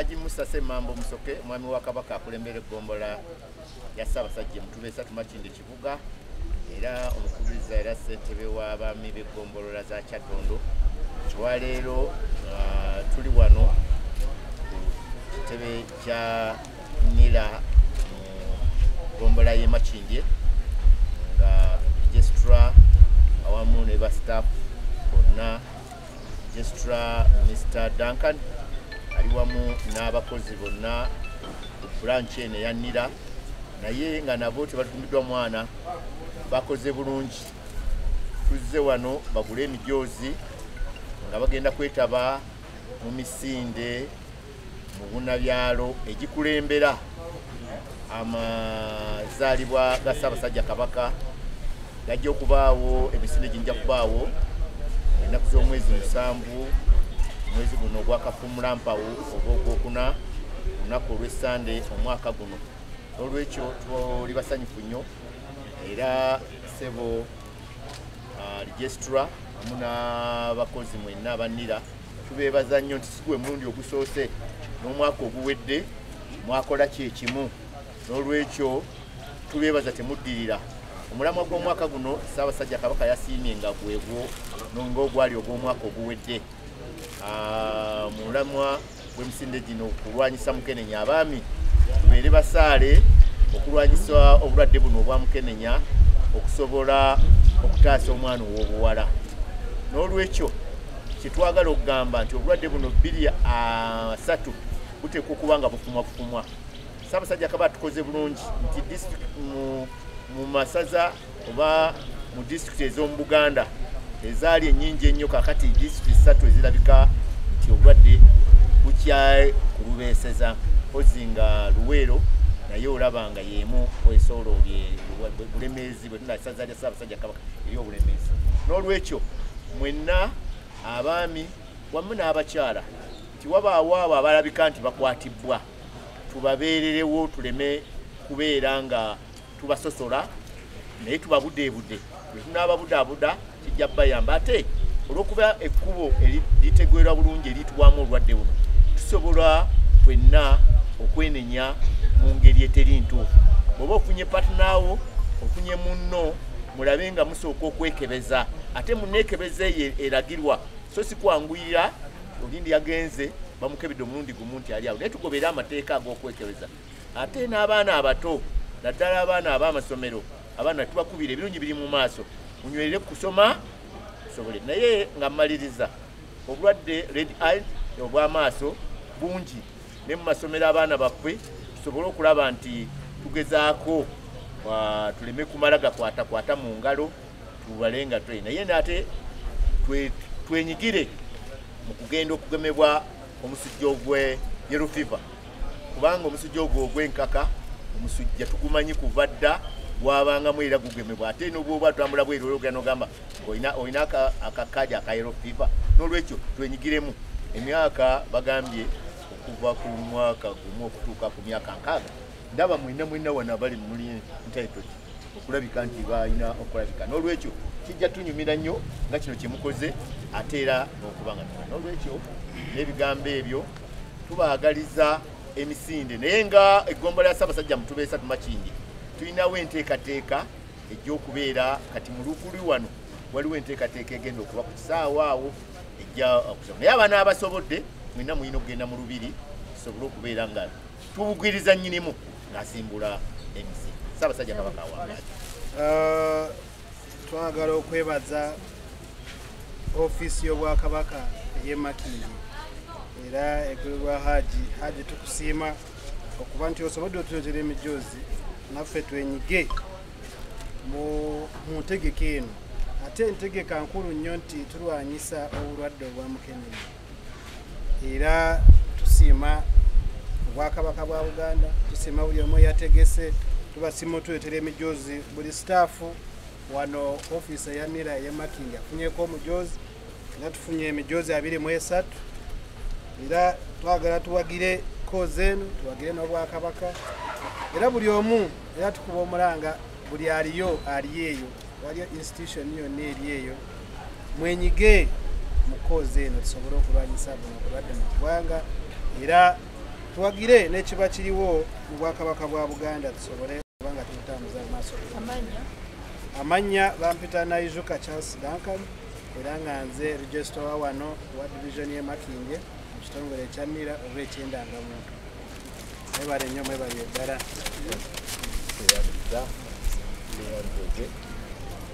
Haji Musa Ssemambo Musoke, mwami wa Kabaka akulembera eggombolola ya Ssaabasajja Mutuba 3 Makindye Kibuga, era omukubiriza era ssentebe w'abaami b'eggombolola za Kyaddondo. Olwaleero tuli wano ku kitebe kya NIRA mu ggombolola y'e Makindye nga registrar awamu ne ba staff bonna, registrar Mr. Duncan ali wamu n'abakozi bonna ku branch eno eya NIRA, naye nga nabo tebatumiddwa mwana, bakoze bulungi. Tuzze wano bagule emijoozi nga bagenda kwetaba mu misinde mu bunabyalo egikulembera amazaalibwa ga Ssaabasajja Kabaka. Gajja okubaawo emisinde gijja kubaawo ennaku z'omwezi 7 mwezi guno ogwa Kafumulampawu oba ogwokuna, olunaku olw'Essande omwaka guno. Olwekyo tuli basanyufu nnyo, era ssebo registrar wamu n'abakozi mwenna aba NIRA tubeebaza nnyo nti si gwe mulundi ogusoose, n'omwaka oguwedde mwakola kye kimu. N'olwekyo tubeebaza temuddirira. Omulamwa gw'omwaka guno Ssaabasajja Kabaka yasiimye nga gwegwo ng'ogwali ogw'omwaka oguwedde. Mulamwa gw'emisinde gino okulwanyisa mukenenya, abaami tubeere basaale okulwanyisa obulwadde buno obwa mukenenya okusobola okutaasa omwana ow'obuwala. N'olwekyo kyetwagala okugamba nti obulwadde buno 230 buteekwa okuba nga bufumwafumwa. Ssaabasajja Kabaka tukoze bulungi nti district mu masaza oba mu disitulikiti ez'omu Buganda ezaali ennyingi ennyo, kaakati disitulikiti 3 ezirabika nti obulwadde bukyakulubeeseza, mpozi nga Luweero naye olaba nga y'emu kwesoloobye Bulemeezi bwe tuna essaza lya Ssaabasajja Kabaka ery'Obulemeezi. N'olwekyo mwenna abaami wamu n'abakyala nti wabaawo abo abalabika nti bakwatibwa, tubabeererewo tuleme kubeera nga tubasosola, naye tubabudeebude. Bwe tunaababudaabuda kijja bayamba, ate olw'okuba ekkubo litegeerwa bulungi eriyitibwamu obulwadde buno, tusobola ffenna okwenenya mu ngeri eteri ntuufu. Bw'oba ofunye partner wo, ofunye munno, mulabe nga musooka okwekebeza, ate munneekebeza eyo eragirwa, so si kwanguyira olindi yagenze bamukebedde omulundi gumu nti ali awo, naye tugobere amateeka ag'okwekebeza. Ate n'abaana abato, naddala abaana ab'amasomero, abaana tubakubira ebirungi biri mu maaso, munywerere kusoma tusobole. Naye nga mmaliriza, obulwadde red eye obw'amaaso bungi ne mu masomero abaana baffe tusobole okulaba nti tugezaako tuleme kumala gakwatakwata mu ngalo, tubale nga twe, naye nate twenyigire mu kugenda okugemebwa omusujja ogwe yellow fever, kubanga omusujja ogwo ogw'enkaka omusujja tugumanyi kuva dda, gwabangamu era gugemebwa. Ate n'obwoba twambula bweru olwogera n'ogamba olina akakaadi aka yellow fever. N'olwekyo twenyigiremu. Emyaka bagambye okuva ku mwaka gumu okutuuka ku myaka 60, ndaba mwenna mwenna wano abali muli entitled okulabika nti balina okulabika. N'olwekyo kijja tunyumira nnyo nga kino kye mukoze, ate era n'okuba nga tukola. N'olwekyo n'ebigambo ebyo tubaagaliza emisinde, naye nga eggombolola ya Ssaabasajja Mutuba 3 Makindye tulinawo enteekateeka ejja okubeera kati mu Lukuli wano waliwo enteekateeka egenda okuba ku kisaawe awo ejja okusoma, naye abaana abasobodde mwenna mulina okugenda mu Lubiri tusobole okubeera nga tubugwiriza nnyinimu ng'asimbula emisinde. Ssaabasajja Kabaka awangaale. Twagala okwebaza ofiisi y'Obwakabaka ey'e Makindye era ekulirwa Haji. Haji, tukusiima okuba nti osobodde otuleetera emijoozi naffe twenyige mu ntegeka eno. Ate entegeka nkulu nnyo nti tulwanyisa obulwadde obwa mukenenya, era tusiima Obwakabaka bwa Buganda, tusiima buli omu eyategese, tubasiima otuleetera emijoozi. Buli sitaafu wano ofiisi eya NIRA ey'e Makindye afunyeeko omujoozi, era tufunye emijoozi 23. Era twagala tuwagire cause eno, tuwagire n'Obwakabaka, era buli omu, era tukuba omulanga buli aliyo ali eyo, waliyo institution yonna eri eyo, mwenyige mu cause eno tusobole okulwanyisa buno obulwadde mu ggwanga. Era Tuwagire n'ekiba kiriwo mu Bwakabaka bwa Buganda tusobole kubanga tubutambuza mu maaso. Amannya bampita Naijuka Charles Duncan, era nga nze registrar wa wano wa division y'e Makindye mu kitongole ekya NIRA oba eky'endangamuntu. Mwebale nnyo, mwebale ddala.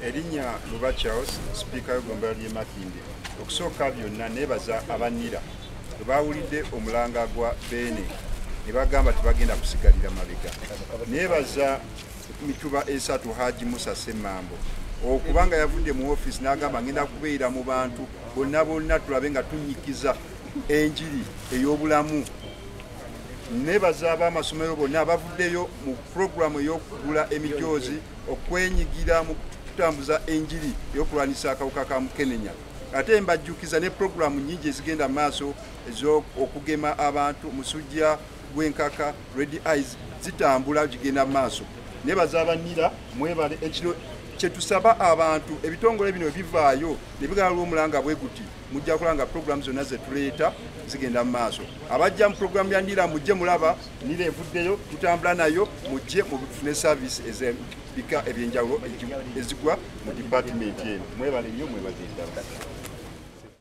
Erinnya Luba Charles, sipiika w'eggombolola ly'e Makindye. Okusooka byonna neebaza aba NIRA bwe baawulidde omulanga gwa Beene ne bagamba tebagenda kusigalira mabega. Neebaza Mituba 3 Haji Musa Ssemambo okubanga yavudde mu ofiisi n'agamba ngenda kubeera mu bantu bonna bonna tulabe nga tunyikiza enjiri ey'obulamu. Neebaza ab'amasomero bonna abavuddeyo mu puroguramu ey'okugula emijoozi okwenyigira mu kutambuza enjiri ey'okulwanyisa akawuka ka mukenenya. Ate mbajjukiza ne puroguramu nnyingi ezigenda mu maaso ez'okugema abantu, musujja gw'enkaka, red eyes zitambula zigenda mu maaso. Neebaza aba NIRA, mwebale. Ekiro kye tusaba abantu ebitongole bino bivaayo ne bigala omulanga bwe guti, mujja kulanga puroguramu zonna ze tuleeta zigenda mu maaso. Abajja mu puroguramu ya NIRA mujje mulaba NIRA evuddeyo, tutambula nayo, mujje mufune service ez'ebika ebyenjawulo ezigwa mu department eno. Mwebale nnyo, mwebale ddala.